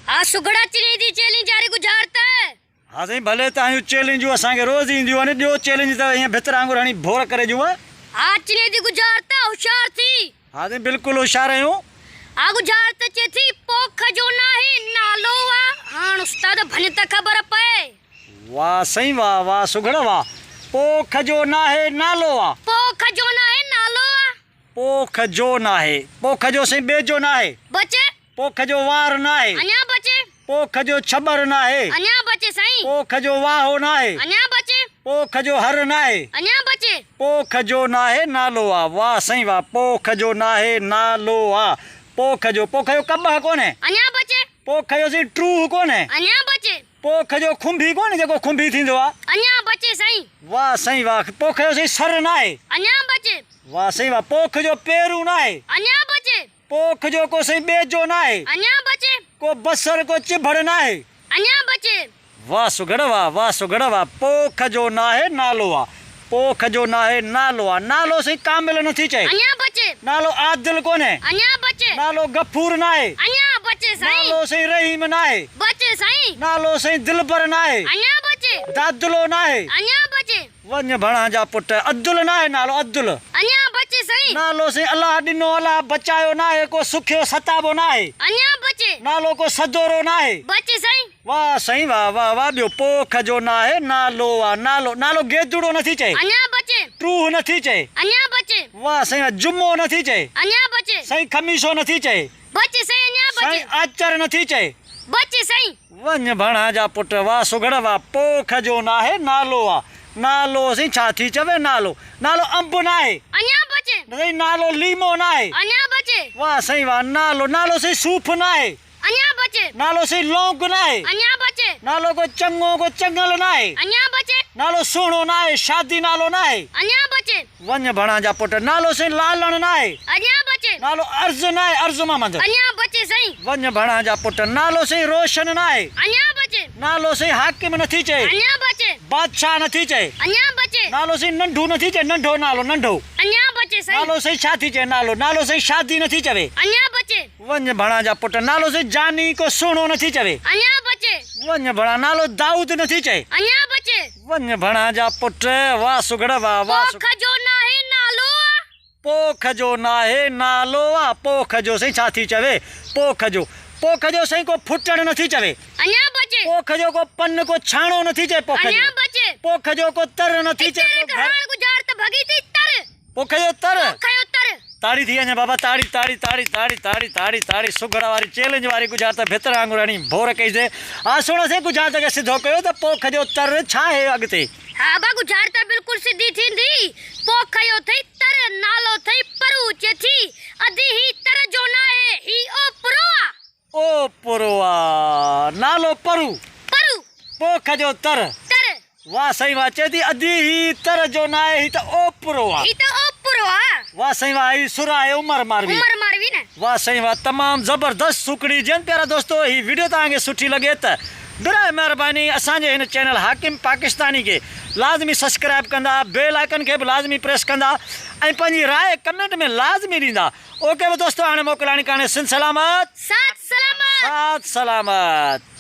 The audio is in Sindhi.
ها سگهڙا چني the challenge جاري ڳجهار ته. ها سائين ڀلي توهان جون چئلينجون اسان کي روز اينديون آهن ڏيو چئلينج ته ائين ڀتر وانگر هڻي ڀور ڪري ڏيون. ها چني the ڳجهار ته هوشيار ٿي. ها سائين بلڪل هوشيار آهيون. ها ڳجهار ته چئي ٿي پوک جو ناهي نالو آ هاڻ استاد ڀڃ ته خبر پئي. واه سائين واه واه سگهڙ واه. پوک جو ناهي نالو آ. پوک جو ناهي نالو آ. پوک جو ناهي. پوک جو سائين ٻيجو ناهي. بچي. پوک جو وار ناهي. اڃا بچي. پوک جو ڇٻر ناهي. اڃا بچي سائين. پوک جو واهو ناهي. اڃا بچي. پوک جو هر ناهي. اڃا بچي. پوک جو ناهي نالو آ. واه سائين واه پوک جو ناهي نالو آ. پوک جو پوک جو ڪٻهه ڪونهي. اڃا بچي. پوک جو سائين ٽوهه ڪونهي. اڃا بچي. پوک جو کنڀي ڪونهي جيڪو کنڀي ٿيندو آ. اڃا بچي سائين. واه سائين واه پوک جو سائين سر ناهي. اڃا بچي. واه سائين واه پوک جو پيرون ناهي. اڃا بچي. پوک جو ڪو سائين ٻيجو ناهي. اڃا بچي. ڪو بصر ڪو چڀڙ ناهي. اڃا بچي. واه سگهڙ واه واه سگهڙ واه پوک جو ناهي نالو آ پوک جو ناهي نالو آ نالو سائين ڪامل نٿي چئي. اڃا بچي. نالو عادل ڪونهي. اڃا بچي. نالو غفور ناهي. اڃا بچي سائين. نالو سائين رحيم ناهي. بچي سائين. نالو سائين دلبر ناهي. اڃا بچي. دادلو ناهي. اڃا بچي. وڃ ڀڻان جا پٽ. عدل ناهي نالو عدل. اڃا بچي سائين. نالو سائين الله ڏنو الله بچايو ناهي ڪو سکيو ستابو ناهي. اڃا بچي. نالو ڪو سدورو ناهي. بچي سائين. واه سائين واه واه واه ٻيو پوک جو ناهي نالو آ نالو نالو گيدڙو نٿي چئي. اڃا بچي. ٽوهه نٿي چئي. اڃا بچي. واه سائين واه جمعو نٿي چئي. اڃا بچي. سائين خميسو نٿي چئي. بچي سائين اڃا بچي. سائين آچر نٿي چئي. بچي سائين. وڃ ڀڻا جا پٽ واه سگهڙ واه پوک جو ناهي نالو آ نالو سائين ڇا ٿي چوي نالو نالو انب ناهي. اڃا بچي. سائين نالو ليمو ناهي. اڃا بچي. واه سائين واه نالو نالو سائين صوف ناهي. اڃا بچي. نالو سائين لونگ ناهي. اڃا بچي. نالو ڪو چڱو ڪو چڱل ناهي. اڃا بچي. نالو سهڻو ناهي شادي نالو ناهي. اڃا بچي. وڃ ڀڻا جا پٽ نالو سائين لالڻ ناهي. اڃا بچي. نالو عرض ناهي عرض محمد. اڃا بچي سائين. وڃ ڀڻا جا پٽ نالو سائين روشن ناهي. اڃا بچي. نالو سائين حاڪم نٿي چئي. اڃا بچي. بادشاهه نٿي چئي. اڃا بچي. نالو سائين ننڍو نٿي چئي ننڍو نالو ننڍو. اڃا بچي سائين. نالو سائين ڇا ٿي چئي نالو نالو سائين شادي نٿي چوي. اڃا بچي. وڃ ڀڻا جا پٽ نالو سائين جاني ڪو سهڻو نٿي چوي. اڃا بچي. وڃ ڀڻا نالو دائود نٿي چئي. اڃا بچي. وڃ ڀڻا جا پٽ واه سگهڙ واه واه پوک جو ناهي نالو آ. پوک جو ناهي نالو آ پوک جو سائين ڇا ٿي چوي پوک جو پوک جو سائين ڪو ڦٽڻ نٿي چوي. اڃا بچي. پوک جو ڪو پن ڪو ڇاڻو نٿي چئي پوک جو. اڃا بچي. پوک جو ڪو تر نٿي چئي ڪو گهر. هاڻ ڳجهار ته ڀڳي ٿي تر. پوک جو تر. پوک جو تر. تاڙي ٿي وڃي بابا تاڙي تاڙي تاڙي تاڙي تاڙي تاڙي تاڙي سگهڙ واري چئلينج واري ڳجهارت ڀتر وانگر هڻي ڀور ڪئي سي ها سهڻو سائين ڳجهارت کي سڌو ڪيو ته پوک جو تر ڇا آهي اڳتي. ها ابا ڳجهارت بلڪل سڌي ٿيندي پوک جو ٿئي تر نالو ٿئي پرو چي ٿي ادي هي تر جو ناهي هي اوپرو آ. اوپرو آ نالو پرو. پرو. پوک جو تر. تر. واه سائين واه چئي ٿي ادي هي تر جو ناهي هي ته اوپرو آ. هي ته اوپرو آ. واه سائين واه هي سر آهي عمر ماروي. عمر ماروي نه. واه سائين واه تمام زبردست سوکڙي جن پيارا دوستو هي وڊيو توهان کي سٺي لڳي ته براء مهرباني اسان جي هن چينل حاڪم پاڪستاني کي لازمي سسڪرائب ڪندا بيل آئيڪن کي به لازمي پريس ڪندا ۽ پنهنجي راء ڪمينٽ ۾ لازمي ڏيندا اوڪي به دوستو هاڻي موڪلاڻي ڪهاڻي سنڌ سلامت ساٿ سلامت. ساٿ سلامت.